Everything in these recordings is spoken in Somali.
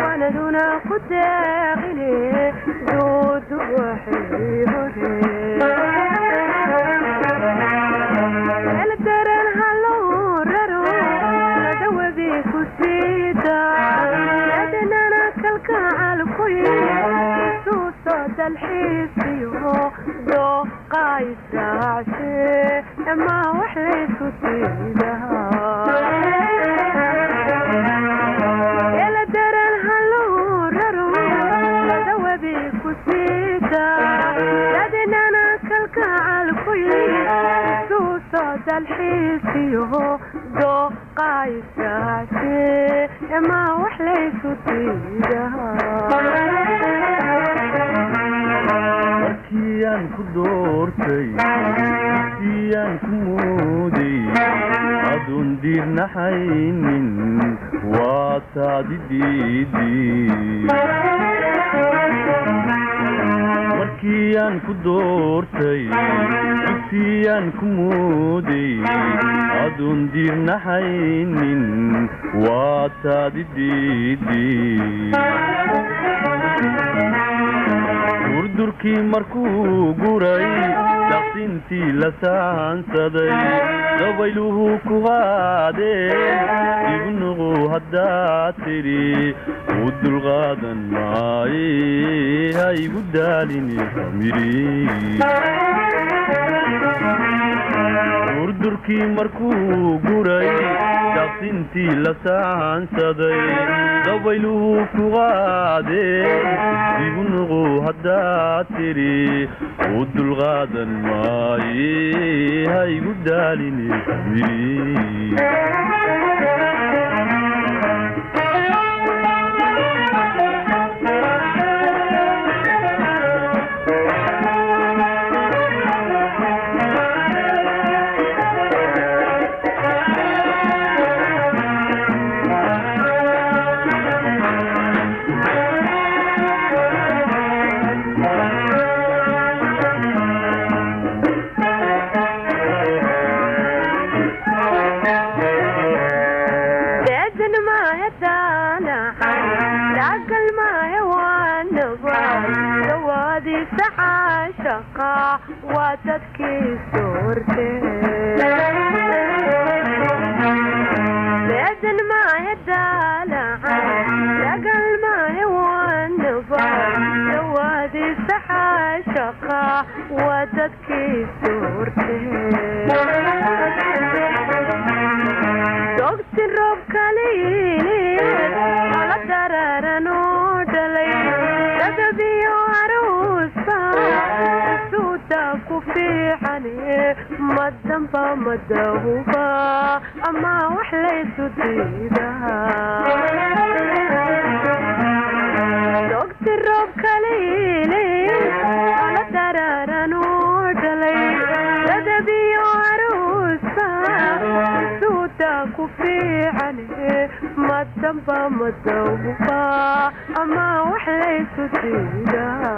ولدنا قداغلي زود وحي ما وحليت سيدها يا درن هلوررو دوبي كسيدا لدينا كالكعال كوي سوسو الحيسيو دو قايساتي ما وحليت سيدها markiyaan ku doortay siyaan ku mooday aduun diirnaxaynin waa taadi diidii markiyaan ku doortay siyaan ku mooday aduun diirnaxaynin waa taadi diidii durdurkii markuu guray daqsintii la saansaday dabayluhu ku qaadeen ibnuqu haddaad tidhi u dulqaadan maaye ha igu daalini durdurkii markuu guray daqsintii la saansaday dabayluhu ku qaadeen ibnuqu haddaad tidhi u dulqaadan maaye ha igu daalini. وتدكي صورتي لازم ما يدالع لقل ما هو النبا وادي سحا شقا وتدكي صورتي دوقت الروب كليلي على درر نودلي تدبي عروسة في حني ما الذنب ما الذوبة أما وحليت سديدها دوقت الروب كليلي على درر نودلي تدبي عروسة سوداك في حني ما الذنب ما الذوبة أما وحليت سديدها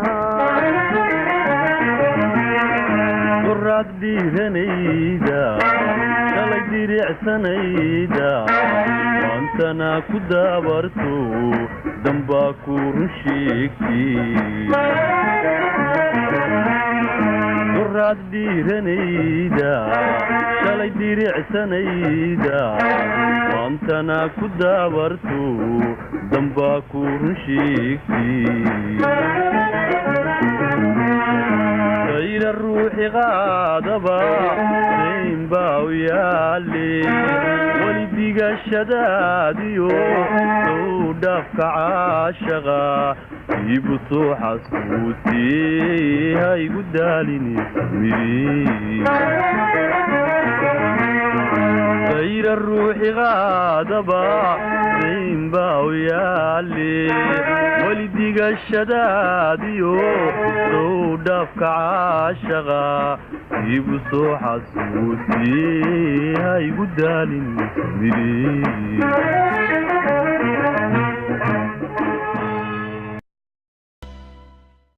duraad dhiiranayda shalay diricsanayda maantana ku daabarto dambaa ku run sheegti duraad dhiiranayda shalay diricsanayda maantana ku daabarto dambaa ku run sheegti غير الروح غاضبا زين باو يالي ولديق الشداديو ودافك عاشقا يبصو حسوتي هاي قداليني غير الروح غاضبا زين باو يالي ولديق الشداديو ودافك عاشقا يبصو حسوتي هاي قداليني.